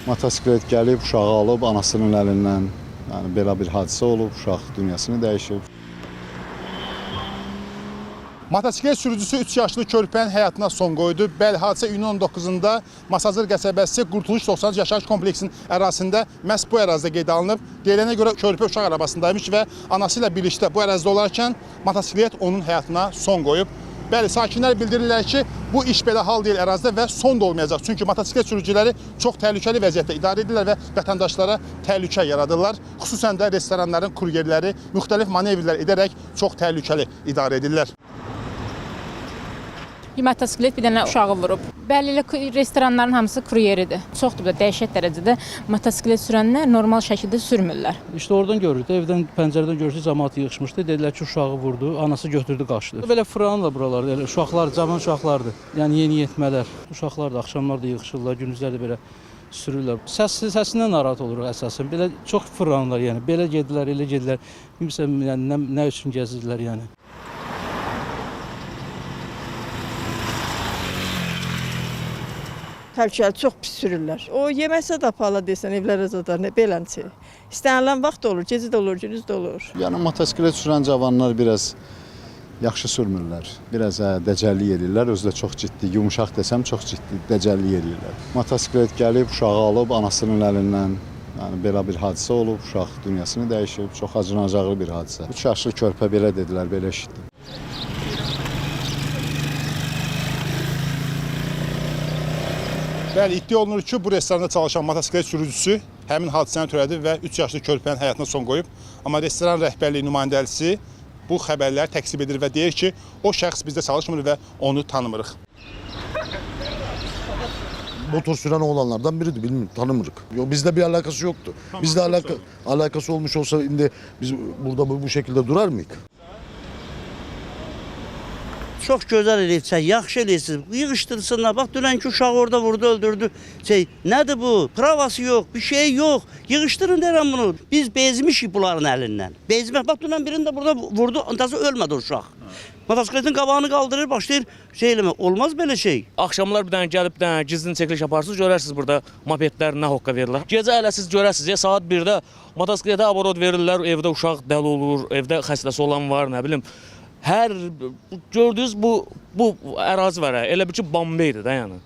Motosiklet gəlib, uşağı alıb anasının əlindən. Yəni belə bir hadisə olub, uşaq dünyasını dəyişib. Motosiklet sürücüsü 3 yaşlı körpənin həyatına son qoydu. Bəli, hadisə iyunun 19-da Masazır qəsəbəsi Qurtuluş 93 yaşayış kompleksinin ərazisində məhz bu ərazidə qeydə alınıb. Deyilənə görə körpə uşaq arabasındaymış və anası ilə birlikdə bu ərazidə olarkən motosiklet onun həyatına son qoyub. Bəli, sakinlər bildirirlər ki, bu iş belə hal deyil ərazidə və son da olmayacaq. Çünki motosiklet sürücüləri çox təhlükəli vəziyyətdə idarə edirlər və vətəndaşlara təhlükə yaradırlar. Xüsusən də restoranların kuryerləri müxtəlif manevrlər edərək çox təhlükəli idarə edirlər. Motosiklet bir dənə uşağı vurub. Bəli, elə restoranların hamısı kuryeridir. Çoxdur da dəhşət dərəcədə motosiklet sürənlər normal şəkildə sürmürlər. İşte oradan görürdü, evdən pəncərədən görürdü, camaat yığışmışdı. Dedilər ki, uşağı vurdu, anası götürdü, qaçdı. Belə fırlanırlar buralarda, elə uşaqlar, cavan uşaqlardır. Yəni yeniyetmələr. Uşaqlar da axşamlar da yığışırlar, gündüzlər də belə sürürlər. Səsindən narahat oluruq əsasən. Belə çox fırlanırlar yəni. Belə gedirlər, elə gedirlər. Bilmirəm yəni nə üçün gəzirlər yəni. Təhlükəli, çox pis sürürlər. O yeməsə də pala desən, evlərə zadar, nə beləncə. İstənilən vaxt olur, gecə də olur, gündüz də olur. Yəni motosiklet sürən cavanlar biraz yaxşı sürmürlər. Biraz dəcəllik eləyirlər. Özü də çox ciddi, yumşaq desəm çox ciddi dəcəllik eləyirlər. Motosiklet gəlib, uşağı alıb anasının əlindən. Yəni belə bir hadisə olub, uşaq dünyasını dəyişib. Çox acınacaqlı bir hadisə. 3 yaşlı körpə belə dedilər, belə eşitdim. Bəli, iddia olunur ki, bu restoranda çalışan motosiklet sürücüsü həmin hadisəni törədib və 3 yaşlı körpənin həyatına son qoyub. Amma restoran rəhbərliyi nümayəndəlisi bu xəbərləri təkzib edir və deyir ki, o şəxs bizdə çalışmır və onu tanımırıq. Motor süren oğlanlardan biriydi, bilmiyorum, tanımırık. Yok, bizle bir alakası yoktu. Tamam, bizle çok alakası olmuş olsa şimdi biz burada bu şekilde durar mıyık? Çox gözəl eləyibsən, yaxşı eləyirsiniz. Yığışdırsınlar. Bax dünənki uşağı orada vurdu, öldürdü. Şey, nədir bu? Pravası yox, bir şey yox. Yığışdırın deyirəm bunu. Biz bezmişik bunların əlindən. Bezmək. Bax dünən birini də burada vurdu, ondası ölmədi o uşaq. Motosikletin qabağını qaldırır, başlayır şey eləmə. Olmaz belə şey. Axşamlar bir dənə gəlib bir dənə gizlin çəkiliş aparırsınız, görərsiniz burada mopedlər nə hoqqa verirlər. Gecə hələ siz görəsiniz, ya saat 1-də motosiklete aborot verirlər, evdə uşaq dəli olur, evdə xəstəsi olan var, nə bilim. Hər gördüyünüz bu ərazi var, elə bil ki, Bombeydir də yəni.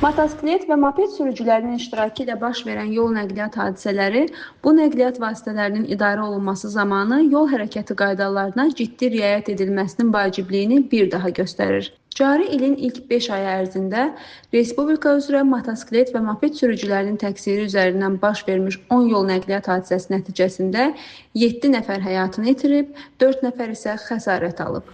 Motosiklet və moped sürücülərinin iştirakı ilə baş verən yol nəqliyyat hadisələri bu nəqliyyat vasitələrinin idarə olunması zamanı yol hərəkəti qaydalarına ciddi riayət edilməsinin vacibliyini bir daha göstərir. Cari ilin ilk 5 ayı ərzində respublika üzrə motosiklet və moped sürücülərinin təqsiri üzərindən baş vermiş 10 yol nəqliyyat hadisəsi nəticəsində 7 nəfər həyatını itirib, 4 nəfər isə xəsarət alıb.